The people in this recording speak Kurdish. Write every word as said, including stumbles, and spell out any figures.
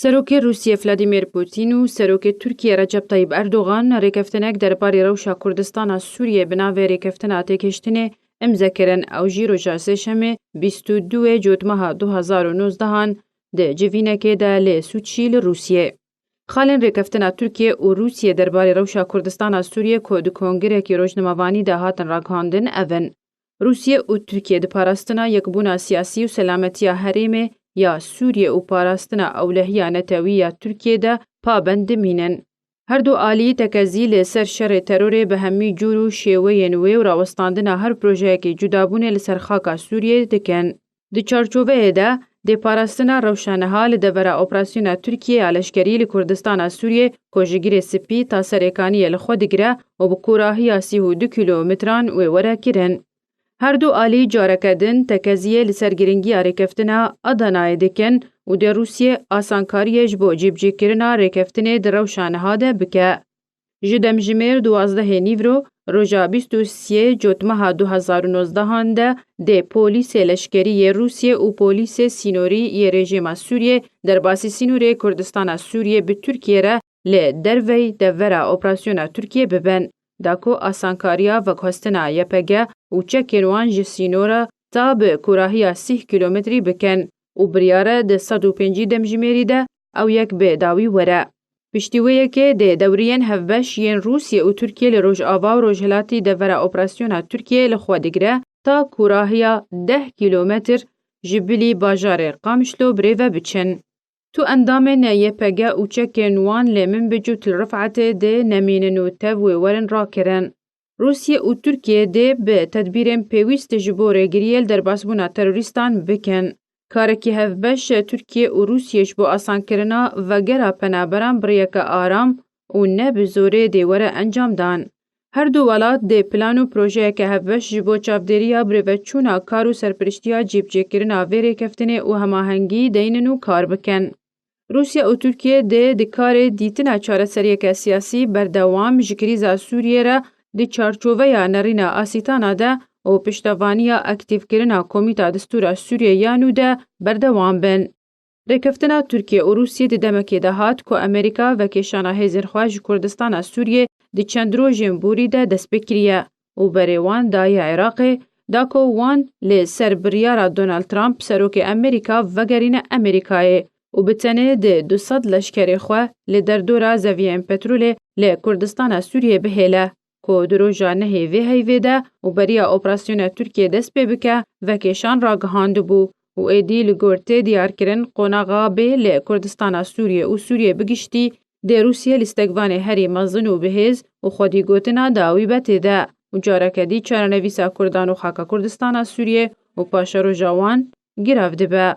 Serokê Rûsiyê Vladimir Putin û Serokê Tirkiyê Recep Tayyip Erdogan rêkeftinek derbarê rewşa Kurdistana Sûriyê bi navê Rêkeftina Têgihiştinê imze kirin. Ew jî roja Sêşemê bîst û duyê Cotmeha du hezar û nozdehan di civînekê de lê Sûçî li Rûsiyê. Xalên rêkeftina Tirkiye û Rûsiyê derbarê rewşa Kurdistana Sûriyê ku di kongirekî rojnamevanî de hatin ragihandin ev in. Rûsiyê û Tirkiye di parastina yekbûna siyasî û selametiya herêmê ya Sûriyê û parastina ewlehiya netewî ya Tirkiyê de pabend dimînin. Her du alî tekezî li ser şerê terorê bi hemî cûr û şêweyên wê û rawestandina her projeyekê cudabûnê li ser xaka Sûriyê dikin. Di çarçoveyê de, dê parastina rewşa niha li devera operasyona Tirkiyê ya leşkerî li Kurdistana Sûriyê ku ji Girê Spî ta Serêkaniyê li xwe digire û bi kûrahiya sî û du kîlometran wê were kirin. Her du alî careke din tekeziyê li ser giringiya rêkeftina Adanayê dikin û dê Rûsiyê asankariyê ji bo cîbicîkirina rêkeftinê di rewşa niha de bike. Ji demjimêr duwazdehê nîvro, roja bîst û sê Cotmeha du hezar û nozdehan de dê polîsê leşkerî yê Rûsiyê û polîsê sînorî yê rejîma Sûriyê derbasî sînorê Kurdistana Sûriyê bi Tirkiyê re li dervey devera operasyona Tirkiyê bibin, da ku asankariya veguhestina Y P G û çekên wan ji sînora ta bi kûrahiya sîh kîlometrî bikin û biryare di sed û pêncî demjimêrî de ew yek bi dawî were. Piştî wê yekê dê dewriyên hevbeş yên Rûsiyê û Tirkiyê li Rojava û Rojhilatî devera operasyona Tirkiyê li xwe digire ta kûrahiya deh kîlometr ji bilî bajarê Qamişlo bi rê ve biçin. Tu endamên Y P G û çekên wan lê Minbic û Til Rifetê dê nemînin û tev wê werin rakirin. Rûsiyê û Tirkiyê dê bi tedbîrên pêwîst ji bo rêgiriyê li derbasbûna terorîstan bikin. Karekî hevbeş Tirkiye û Rûsiyê ji bo asankirina vegera penaberan bi rêyeke aram û ne bi zorê dê were encamdan. Her du welat dê plan û projeyeke hevbeş ji bo çavdêriya birêveçûna kar û serpiriştiya cîbicêkirina vê rêkeftinê û hemahengî deynin û kar bikin. Rûsya û Tirkiye dê di karê dîtina çareseriyeke siyasî berdewam ji krîza Sûriyê re di çarçoveya nerîna Asîtana de û piştevaniya aktîfkirina Komîta Distûra Sûriyê ya nû de berdewam bin. Rêkeftina Tirkiye û Rûsiyê di demekê de hat ku Amerîka vekêşana hêzên xwe ji Kurdistana Sûriyê di çend rojên borî de dest pê kiriye û berê wan daye Iraqê, da ku wan li ser biryara Donald Trump, serokê Amerîka, vegerîne Amerîkayê û bi tenê di du sed leşkerê xwe li derdora zeviyên petrolê li Kurdistana Sûriyê bihêle, ku di roja nehê vê heyvê de û beriya operasyona Tirkiyê dest pê bike, vekêşan ragihandibû û êdî li gor tê diyarkirin qonaxa bê li Kurdistana Sûriyê û Sûriyê bi giştî dê Rûsiyê lîstekvanê herî mezin û bihêz û xwedî gotina dawî be tê de û careke dî çarenivîsa Kurdan û xaka Kurdistana Sûriyê û paşeroja wan girav dibe.